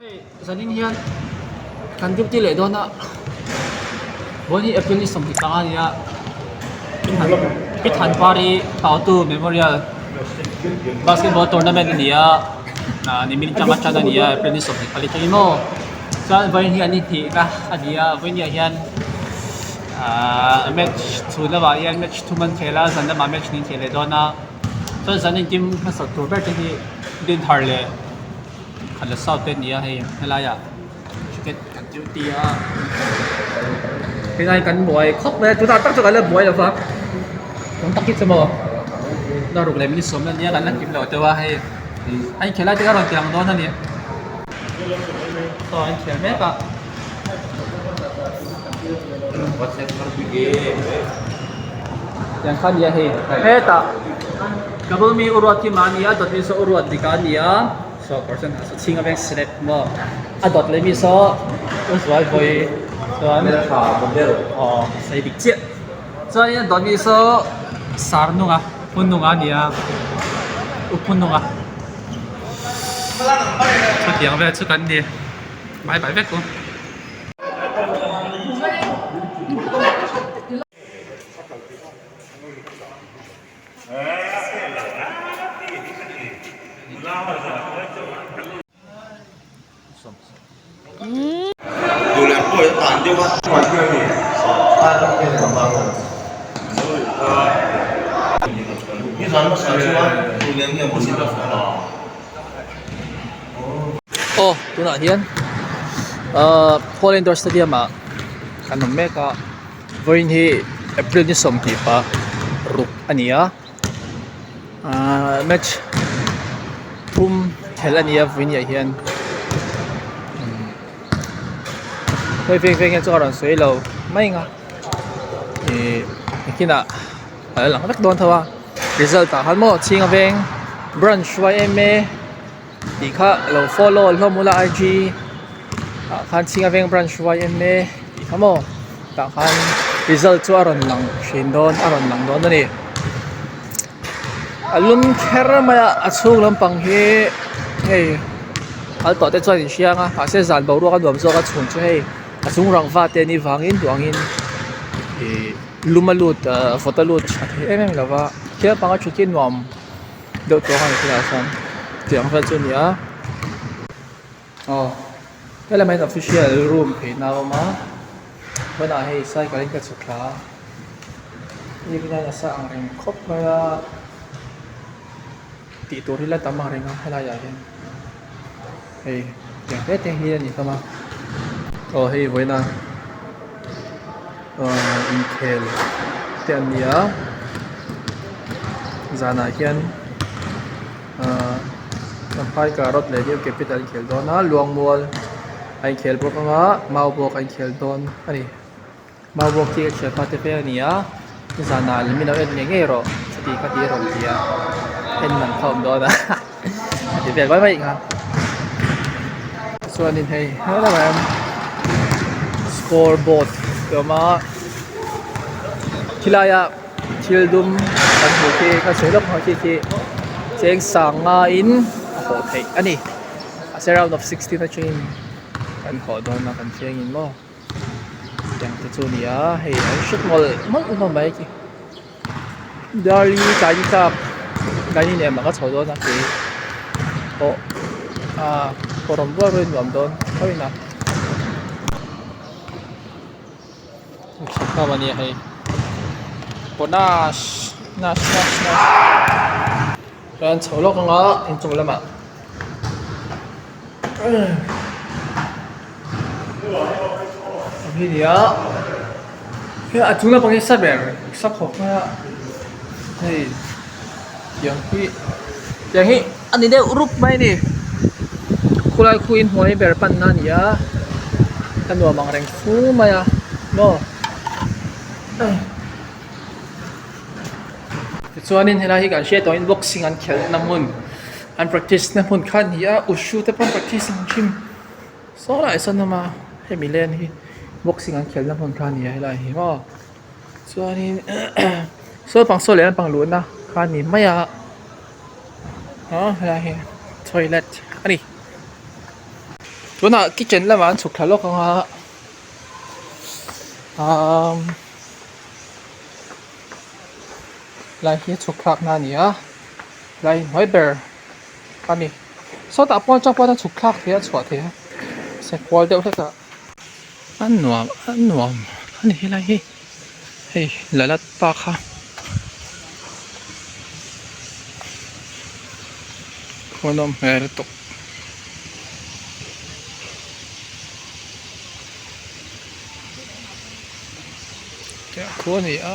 Hei zanin hian kan duty leh dawn a vawiin hi April ni 25 a ni a Pi Thanpari Pautu Memorial Basketball Tournament a ni a ah nimin atanga tan a ni a April ni 24 atangin maw chuan vawiin hi an inhnihna a ni a vawiin ah hian ahh match chhun lamah hian match thum an khel a zan lamah match an inkhel leh dawn a chuan zan engkim hmasa tur ber te hi Dinthar leh. Khat la south te a ni a hei helaiah ticket kan duty a helai kan buai khawp mai a tunah tak chuan kan la buai lo va tam tak hi chu maw dar ruk leh minute sawm a nia kan la kim lo deuh a hei a inkhel lai te kha a rawn ti ang dawn a ni saw a inkhel mek a. Tiang kha a ni a hei hetah double mi uruat hi mahni a dawt mi saw uruat dik a ni a saw kawr sen ha saw chhing a veng select maw a dawt leh mi saw u zual vawi chuan aw sei dik chiah chuanin a dawt mi saw sar nunga hmun nunga a ni a u hmun nunga chutiang vel chu kan ni. Bai bai vek u. Aw tunah hian ahh Paul Indoor Stadium ah kan awm mek a vawiin hi April ni 20 pa ruk a ni a ahh match thum khelh a ni a vawiin ah hian hei veng veng hian chuan a rawn sawi lo mai ang a ihh nakinah a la lang vek dawn tho a result ah khan maw chhinga veng branch yma tih kha lo follow hlawm ula IG ah khan chhinga veng branch yma tih kha maw tah khan result chu a rawn lang thin dawn a rawn lang dawn a ni a lum kher mai a a chhung lampang hi hei kal tawh te chuan in hria ang a mahse zan boruak a nuam zawk a chhun chu hei a chung rangva te anih vangin duangin ihh lum a lut ahh vawt a lut tha thei em em lo va thil panga thut hi nuam deuh tawk a ni tunah chuan tiang vel chu a ni a aw helamah hian official room theihna a awm a hmanah hei cycle in ka chhuk thla a evening a sa ang reng khawp mai a tih tur hi la tam ang reng a helaiah hian hei tiang te te hi a ni hlawm a aw hei vawiina ahh inkhel te an ni a zanah hian ahh champhai carrot leh new capital an inkhel dawn a luangmual a inkhel bawk ang a mau bawk a inkhel dawn a ni. Mau bawk hi ka thianpa te hmel a ni a zanah lem ilo en ngei ngei rawh chuti kha ti a rawn ti a en man kha a awm dawn a a ti vel mai mai ang chuanin hei helaiah hian score board te awm a khilaiah thil dum kan hmuh khi ka sawi lawk ang khi khi cheng sanga in a hawh theih a ni mahse round of 16 atangin kan hawh dawn a kan chiangin maw. Tiang te chu a ni a hei an hre mawlh mawlh hlawm mai khi darli tlai ni tlak tlai ni nem ang a chho dawn a kei pawh ah kawr awm rual rual in nuam dawn tho in a a nia hei bonus nas nas nas chuan chho lawk anga inchung lamah. Hi nia hei a chung lampang hi sa ber sa khawp mai a hei tiang hi tiang hi a ni deuh rup mai a ni khulai khu inhnuai ber panna a ni a a nuam ang reng fu mai a maw tichuanin helai hi kan hriat tawhin boxing an khelhna hmun an practice na hmun kha a ni a ushu te pawh an practice ang hrim saw lai sawn a awm a hemi lane hi boxing an khelhna hmun kha a ni a helai hi maw chuanin saw pang saw lehlam pang luhna kha a ni mai a aw helai hi toilet a ni. Tunah kitchen lamah an chhuk thla lawk ang a umm lai hi chhuk thlak na a ni a lai hnuai ber a ni sawtah pawn atang pawn a chhuk thlak theih a chhuah theih a se kual deuh hlek a a nuam a nuam a ni helai hi hei la la pa kha. Khawnawm hmel lutuk. Khu a ni a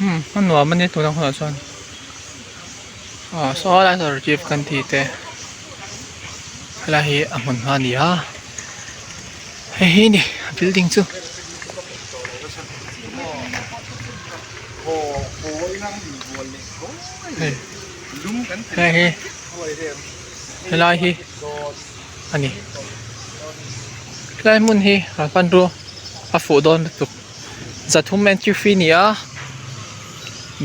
umm a nuam a nia tuna hunah chuan ah saw lai saw chief kan tih te helai hi a hmun hma a ni a hei hi a ni a building chu. Hei hi helai hi a ni helai hmun hi a hmanrua a fuh dawn lutuk zathum entry fee a ni a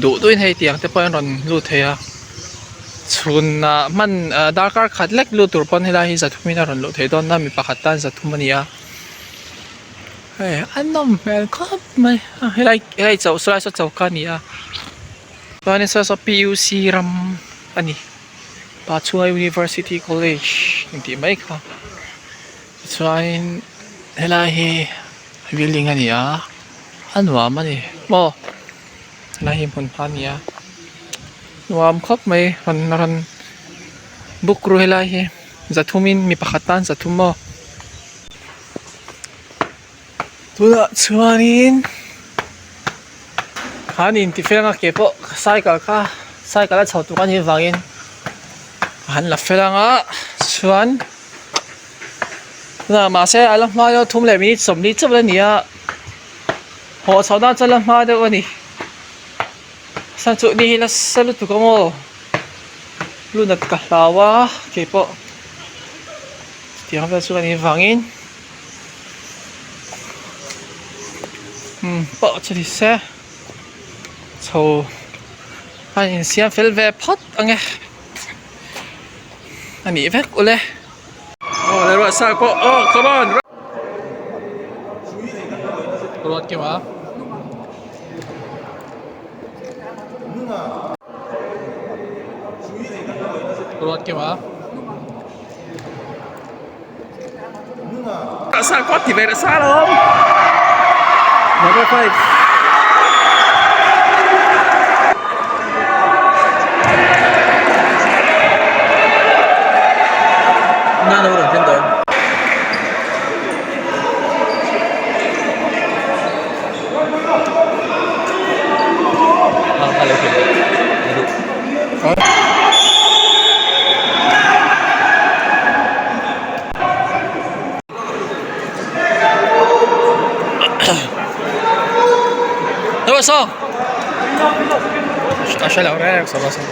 duh duhin hei tiang te pawh an rawn lut thei a chhunah hman ah darkar khat lek lut tur pawn helai hi zathum in a rawn luh theih dawn a mi pakhat tan zathum a ni a hei a nawm hmel khawp mai a helai helai chauh saw lai saw choka a ni a chuanin saw saw P U C ram a ni Pachhunga University College intih mai kha tichuanin helai hi building a ni a a nuam a ni maw helai hi hmun hma a ni a nuam khawp mai rawn rawn book ru helai hi zathumin mi pakhat tan zathum maw. Tunah chuanin khan intifeng a ke pawh cycle kha cycle a chho tur a nih avangin a han la fel ang a chuan tunah mahse a la hma deuh thum leh minute sawmli chauh a ni a haw chhoh nan chuan la hma deuh a ni chuan chu ni hi nasa lutuk ang aw lunat ka hlau a keipawh chutiang vel chu a nih avangin. Umm pawh chu ni se chho a insiam fel ve phawt ang e a nih vek ule aw le ruah sa pawh aw come on ruat keuh a. Ruat keuh a. Sa kawt ti ve nasa alawm Number 5 Na lo rawn thleng dawn. Ah, hello, hello. Đâu sao? Ta sẽ lẩu đấy, sao sao?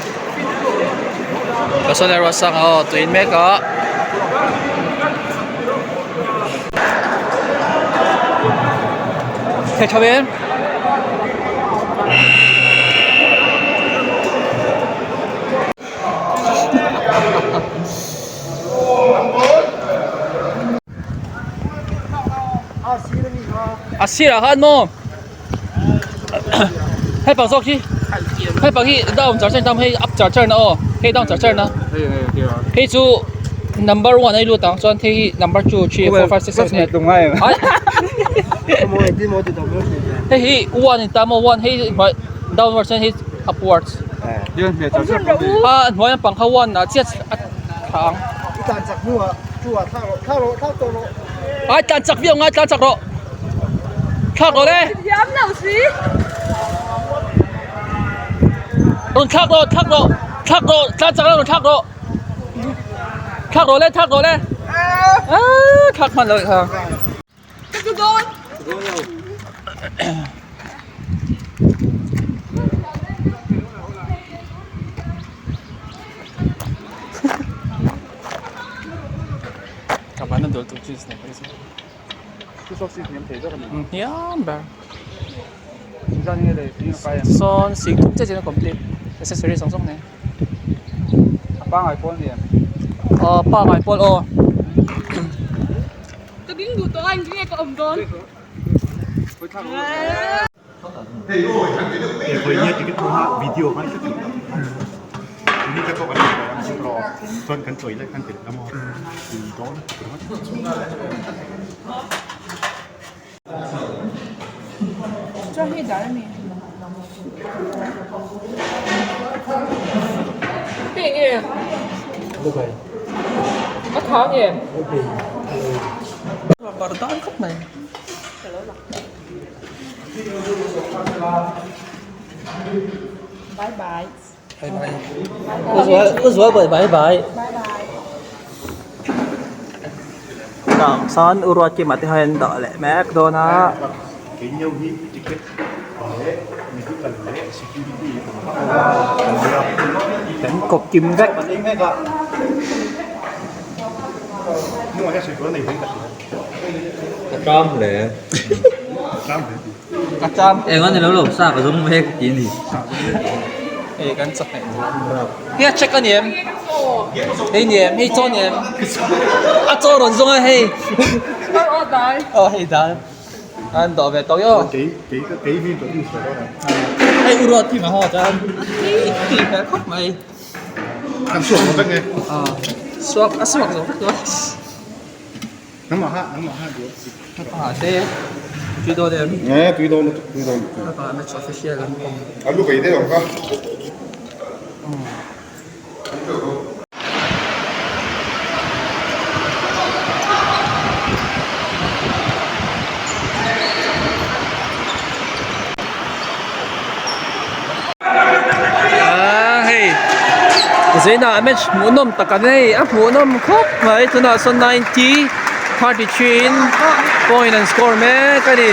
Ka saw le ruah sang aw tuin mek a. Thei tho em? A sirah khan maw hei pak zawk hi hei pak hi down char char tam hei up char char na aw hei down char char na hei chu number one a lut ang chuan hei hi number 2 3 4 5 6 7 8 hei hi one in tam aw one hei downwards chuan hei upwards a hnuai lampang kha one ah chiah a thla ang. I tlan chak hnuah two ah thlak rawh thlak rawh thlak tawh rawh. Ai tlan chak viau ngai tlan chak rawh thlak rawh le. Thiam lo si. Rawn thlak rawh thlak rawh thlak rawh tlan chak la rawn thlak rawh thlak rawh le thlak rawh le ah thlak hman lo kha. Ka chu dawn. Ka ban a dawlh tur cheese nen phei chu. Hniam ber. Sawn sing thum chiah chiah a complete accessory zawng zawng nen. Aw pa ngai pawl aw. Ka ding duh tawh a engtin nge ka awm dawn. Bye bye. Bye bye. Bye bye. Tah sawn u ruat kima te hian dah leh mek dawn a. Kan kawp kim vek. Ka tram hle. Ka tram. Eng a ni lo lo sa ka zawng mek tih a ni. Hei kan chawhmeh Hei a check a ni em? Hei ni em? Hei chaw ni em? A chaw rawn zawng a hei. Aw hei dal. An dawh ve tawh io. Hei u ruat hi ma haw chuan tui hmel khawp mai. An suak lo vek e. Suak a suak zo vek lo. Nangmah ha nangmah ha duh. Ah te tui dawn em? Nge tui dawn lutuk tui dawn lutuk. Ah match official an awm. A lu bei deuh ang ka. Ah hei zainah match hmuhnawm tak an hei a hmuhnawm khawp mai tunah sawn ninety 33 in point an score mek a ni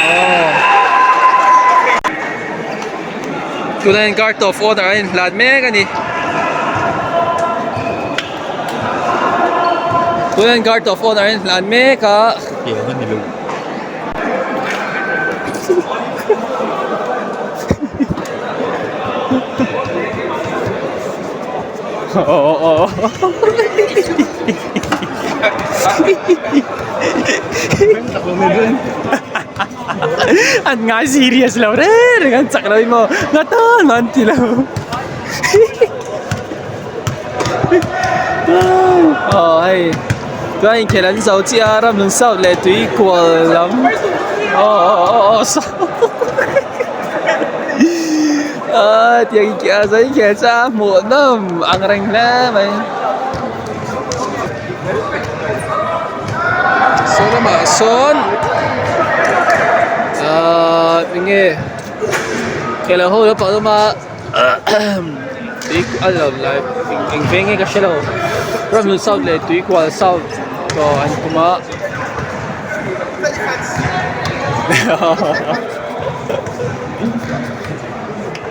aw tunah hian guard of honor a inhlan mek a ni tunah hian guard of honor a inhlan mek a. An ngai serious lo reng reng an chak lo emaw nga tan an ti lo aw hei chuan inkhelh an zo chiah a ramhlun south leh tui kual lam aw aw aw aw Aa tiang a zai kher chu a hmuh nawm ang reng hle mai saw lamah sawn aaa enge khelh ho lampang lama tui a lo lai eng veng nge ka hre lo ramhlun south leh tuikual south aw an tum a.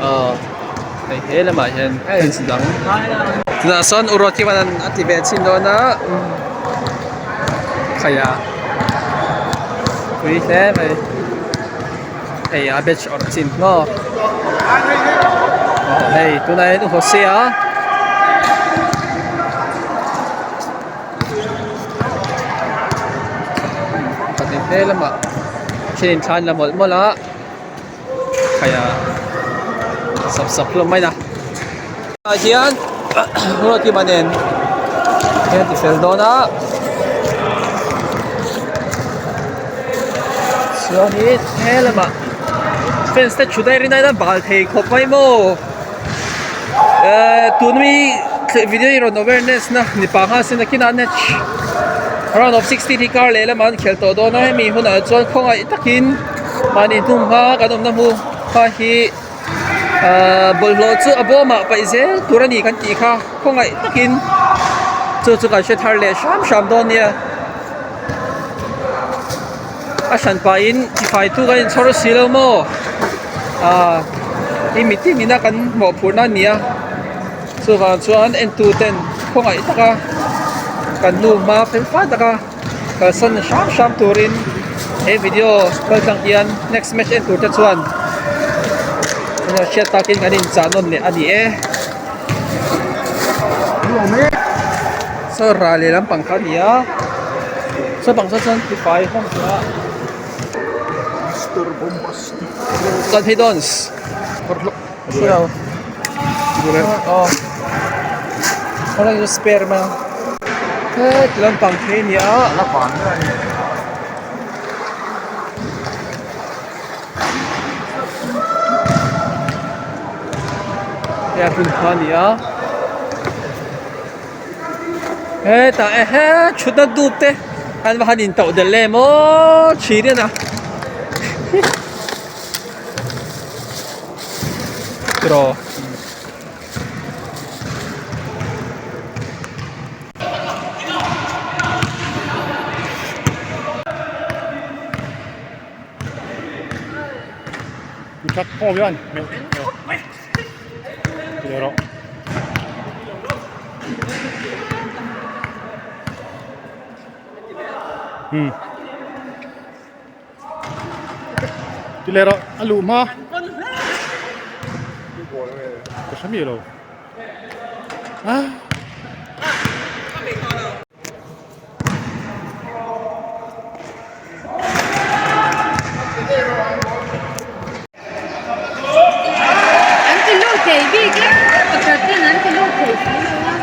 Aw hei he lamah hian fans dang tunah sawn u ruat hian a ti ve chhin dawn a khaia pui hle mai hei a batch awrh chin maw aw hei tunah hian u hosea. Pahnih he lamah thil inthlan la mawlh mawlh a khaia sap sap hlawm mai a ah hian ruatkima nen hian ti fel dawn a chuanin he lamah fans te thut a rin aiin a bal thei khawp mai maw. Ehh tun mi video hi rawn awareness na ni pah nghal sin a kinah match round of 16 hi kar leh lamah an khel tawh dawn a hemi hunah chuan khawngaih takin mahni hnung hma kan awmna hmu kha hi ahh bawlhhlawh chu a bawmah paih zel tur a ni kan tih kha khawngaih takin chu chu kan hre thar leh hram hram dawn nia a hran pahin chi fai tu kan inchhawr si lo maw. Ahh i mitin ina kan mawhphurhna a ni a chuvang chuan entu ten khawngaih taka kan nu hma fel fai taka kalsan hram hram turin he video kal tlang hian next match en tur te chuan hriat takin kan inchah nawn leh a ni e. Saw ral leh lampang kha a ni a saw bang saw chuan tifai hlawm tawh a chuan phei dawn aw chu spare mai a heti lampang phei a ni a. Hei a hmun kha a ni a hetah ehe thutna dup te an va han intauh del em aw thin hian a tiraw. Ti leh rawh a luh hma ka hre miah lo ah. An ti lut thei bik e pakhat ten an ti lut thei si lo a.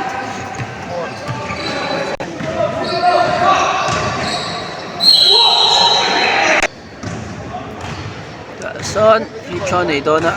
Tah sawn fifa nei dawn a.